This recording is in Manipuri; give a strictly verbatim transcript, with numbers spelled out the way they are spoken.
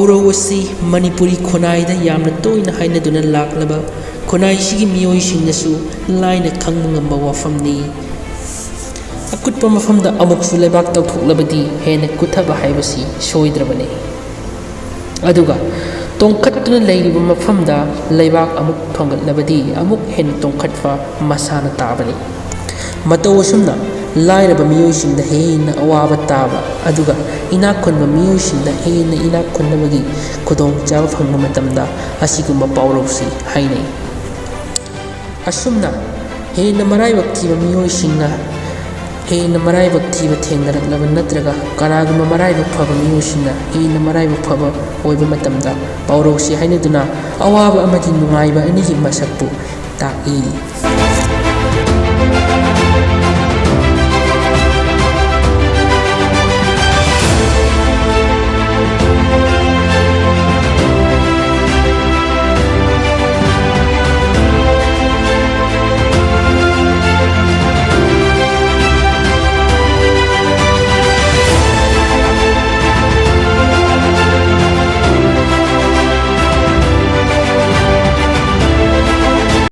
ꯄꯥꯎꯔꯧ ꯑꯁꯤ ꯃꯅꯤꯄꯨꯔꯤ ꯈꯨꯟꯅꯥꯏꯗ ꯌꯥꯝꯅ ꯇꯣꯏꯅ ꯍꯥꯏꯅꯗꯨꯅ ꯂꯥꯛꯂꯕ ꯈꯨꯟꯅꯥꯏꯁꯤꯒꯤ ꯃꯤꯑꯣꯏꯁꯤꯡꯅꯁꯨ ꯂꯥꯏꯅ ꯈꯪꯕ ꯉꯝꯕ ꯋꯥꯐꯝꯅꯤ꯫ ꯑꯀꯨꯠꯄ ꯃꯐꯝꯗ ꯑꯃꯨꯛꯁꯨ ꯂꯩꯕꯥꯛ ꯇꯧꯊꯣꯛꯂꯕꯗꯤ ꯍꯦꯟꯅ ꯀꯨꯠꯊꯕ ꯍꯥꯏꯕꯁꯤ ꯁꯣꯏꯗ꯭ꯔꯕꯅꯤ꯫ ꯑꯗꯨꯒ ꯇꯣꯡꯈꯠꯇꯨꯅ ꯂꯩꯔꯤꯕ ꯃꯐꯝꯗ ꯂꯩꯕꯥꯛ ꯑꯃꯨꯛ ꯊꯣꯡꯒꯠꯂꯕꯗꯤ ꯑꯃꯨꯛ ꯍꯦꯟꯅ ꯇꯣꯡꯈꯠꯄ ꯃꯁꯥꯅ ꯇꯥꯕꯅꯤ꯫ ꯃꯇꯧ ꯑꯁꯨꯝꯅ ꯂꯥꯏꯔꯕ ꯃꯤꯑꯣꯏꯁꯤꯡꯗ ꯍꯦꯟꯅ ꯑꯋꯥꯕ ꯇꯥꯕ, ꯑꯗꯨꯒ ꯏꯅꯥꯛ ꯈꯨꯟꯕ ꯃꯤꯑꯣꯏꯁꯤꯡꯗ ꯍꯦꯟꯅ ꯏꯅꯥꯛ ꯈꯨꯟꯅꯕꯒꯤ ꯈꯨꯗꯣꯡꯆꯥꯕ ꯐꯪꯕ ꯃꯇꯝꯗ ꯑꯁꯤꯒꯨꯝꯕ ꯄꯥꯎꯔꯧꯁꯤ ꯍꯥꯏꯅꯩ꯫ ꯑꯁꯨꯝꯅ ꯍꯦꯟꯅ ꯃꯔꯥꯏꯕꯛ ꯊꯤꯕ ꯃꯤꯑꯣꯏꯁꯤꯡꯅ ꯍꯦꯟꯅ ꯃꯔꯥꯏꯕꯛ ꯊꯤꯕ ꯊꯦꯡꯅꯔꯛꯂꯕ, ꯅꯠꯇ꯭ꯔꯒ ꯀꯅꯥꯒꯨꯝꯕ ꯃꯔꯥꯏꯕꯛ ꯐꯕ ꯃꯤꯑꯣꯏꯁꯤꯡꯅ ꯍꯦꯟꯅ ꯃꯔꯥꯏꯕꯛ ꯐꯕ ꯑꯣꯏꯕ ꯃꯇꯝꯗ ꯄꯥꯎꯔꯧꯁꯤ ꯍꯥꯏꯅꯗꯨꯅ ꯑꯋꯥꯕ ꯑꯃꯗꯤ ꯅꯨꯡꯉꯥꯏꯕ ꯑꯅꯤꯒꯤ ꯃꯁꯛꯄꯨ ꯇꯥꯛꯏ꯫